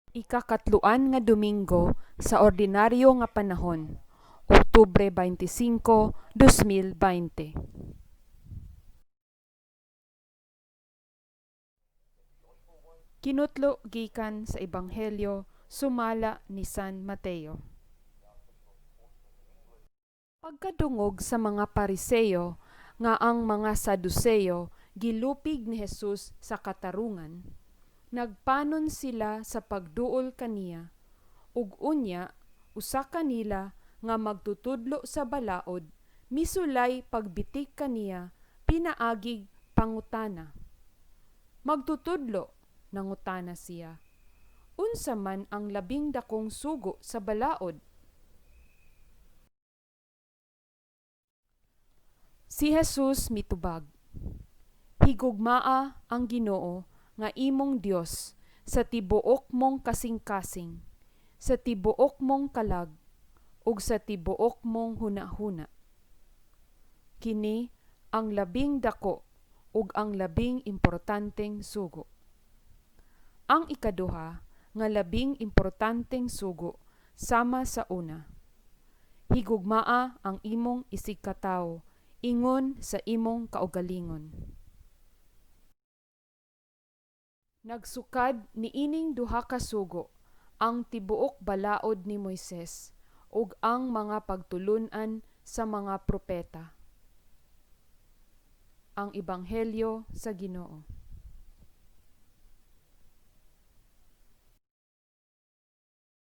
Ikakatloan nga Domingo sa Ordinaryo nga Panahon, Oktubre 25, 2020. Kinutlo gikan sa Ebanghelyo sumala ni San Mateo. Pagkadungog sa mga Pariseo nga ang mga Saduseo gilupig ni Jesus sa katarungan, nagpanon sila sa pagduol kaniya, ug unya usa kanila nga magtutudlo sa balaod misulay pagbitik kaniya pinaagig pangutana. Magtutudlo, nangutana siya, unsa man ang labing dakong sugo sa balaod? Si Jesus mitubag, Higugmaa ang Ginoo nga imong Dios sa tibuok mong kasingkasing, sa tibuok mong kalag, ug sa tibuok mong hunahuna. Kini ang labing dako ug ang labing importanteng sugo. Ang ikaduha nga labing importanteng sugo sama sa una: Higugmaa ang imong isigkatawo ingon sa imong kaugalingon. Nagsukad niining duha ka sugo ang tibuok balaod ni Moises ug ang mga pagtulon-an sa mga propeta. Ang Ebanghelyo sa Ginoo.